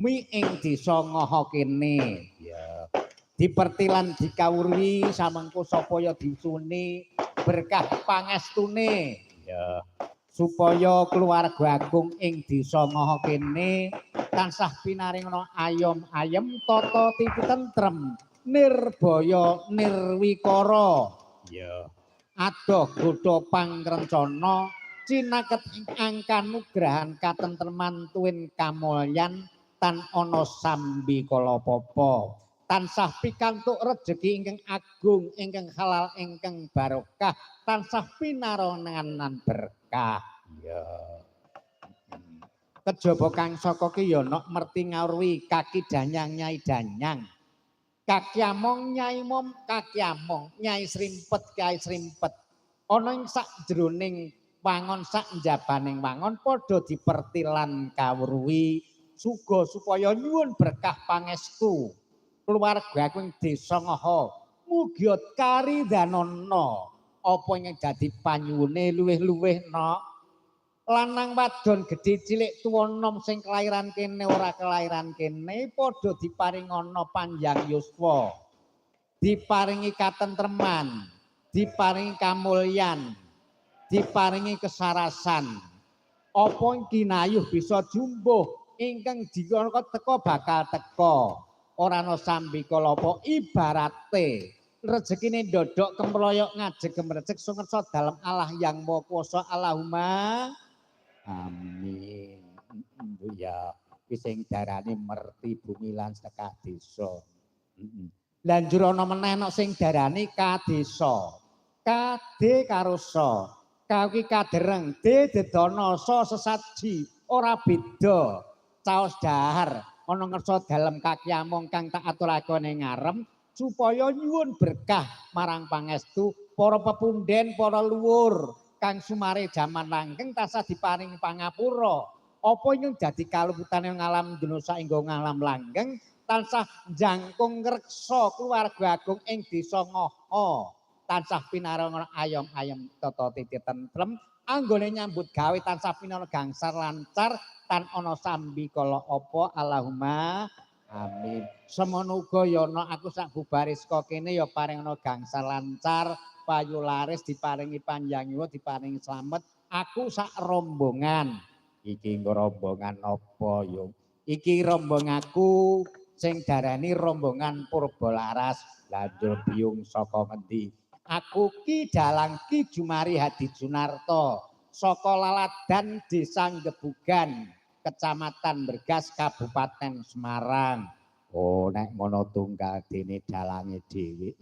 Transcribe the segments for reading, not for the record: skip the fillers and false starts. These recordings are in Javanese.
Mi ing desa Ngoho kene. Ya. Dipertilan dikawruhi samengko supaya disuni berkah pangestune. Ya. Supaya keluarga agung ing desa Ngoho kene tansah pinaringana ayom ayem tata titi tentrem nirbaya nirwikara. Ya. Adoh godha pangrencana cinaket ing angkanugrahan katentreman tuwin kamulyan tan ana sambi kala papa. Tansah pikantuk rejeki ingkang agung, ingkang halal, ingkang barokah, tansah pinarongan berkah. Ya. Kejaba kang saka ki ya nok merti ngawruhi kaki danyang nyai danyang. Kaki among nyai mom kaki among, nyai srimpet kyai srimpet. Ana ing sakjroning wangon sak njabaning wangon padha dipertilan kawruhi suga supaya nyuwun berkah pangestu keluarga ing desa Ngoho. Mugi karidhanana apa ingkang dadi panyuwune luwih-luwih nok. Lanang wadon gedhe cilik tuwa nom sing kelairan kene ora kelairan kene padha diparingana panjang yuswa. Diparingi katentreman, diparingi kamulyan, diparingi kesarasan. Apa kinayuh bisa jumbuh ingkang dikon teka bakal teka. Ora ana sambikala apa ibarate rezekine ndodok kemroyok ngajeg kemrejeg sungersa dalem Allah yang Maha Kuwasa. Allahumma amin. Ya iki sing darani merti bumi lan sedekah desa. Lan njur ana meneh ana sing darani kadesa. KD karo sa. K kuwi kadereng, D dedana, sa sesaji, ora beda. Caos dahar ana ngersa dalem kaki among kang tak aturake ning ngarem supaya nyuwun berkah marang pangestu para pepunden, para luhur kang sumare jaman langgeng tansah diparingi pangapura. Apa ingkang dadi kaluputane ngalam donya saengga ngalam langgeng tansah jangkung ngreksa keluarga agung ing desa Ngoho. Tansah pinareng ayom-ayom tata titi tentrem anggone nyambut gawe tansah pinareng gangsar lancar tan ana sambikala apa. Allahumma amin. Semono uga ya ana aku sak bubare saka kene ya paring ana gangsar lancar, payu laris, diparingi panjang yuwa, diparingi slamet. Aku sak rombongan. Iki nggo rombongan apa yo? Iki rombonganku sing darani rombongan Purbalaras. Lanjur biyung saka ngendi? Aku Ki Dalang Ki Jumari Hadi Junarto saka Laladan Desa Gebugan, Kecamatan Bergas, Kabupaten Semarang. Oh, nek ngono tunggal dene dalange dhewe.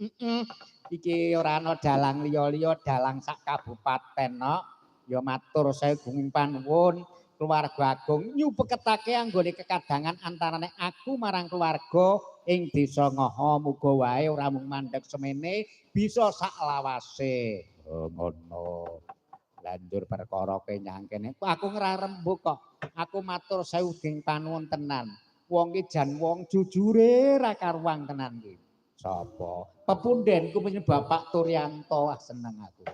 Iki ora ana dalang liya-liya, dalang sak kabupaten nok. Ya matur sewu panuwun keluarga agung nyupeketake anggone kekadangan antarane aku marang keluarga ing desa Ngoho. Muga wae ora mung mandeg semene bisa sak lawase. Oh ngono. Lanjur perkara kenyang kene. Aku ngrarembug kok. Aku matur sewu geng panuwun tenan. Wong ki jan wong jujure ra karuang tenan ki. Sapa? Pepundenku punya Bapak Turyanto. Ah seneng aku.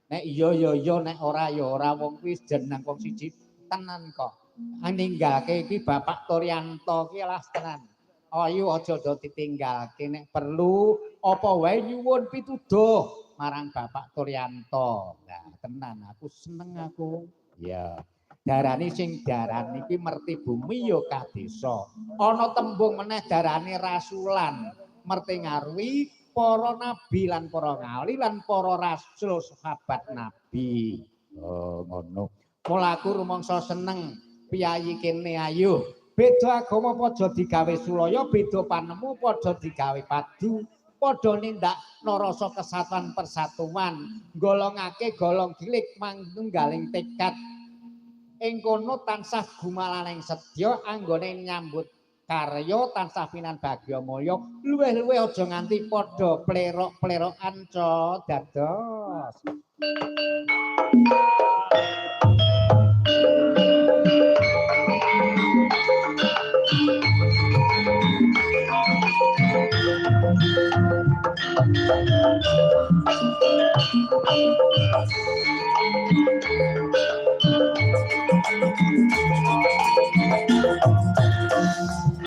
Nek iya ya iya, nek ora ya ora, wong kuwi jeneng wong siji tenan kok. Ninggalke iki Bapak Turyanto ki lah tenan. Ayo aja do ditinggalke, nek perlu apa wae nyuwun pituduh marang Bapak Turyanto. Nah, tenan aku seneng aku. Ya. Darani sing darani iki merti bumi ya kadesa. Ana tembung meneh darani rasulan, merti ngarwi para nabi lan para wali lan para rasul sahabat nabi. Oh ngono. Mula aku rumangsa seneng piyayi kene ayo. Beda agama padha digawe sulaya, beda panemu padha digawe padu. Padha nindakno rasa kesatuan persatuan, golongake golong gilik manunggaling tekad. Ing kono tansah gumalaning sedya anggone nyambut karya tansah pinan bagya mulya. Luwih-luwih aja nganti padha plerok-plerokan ca dados.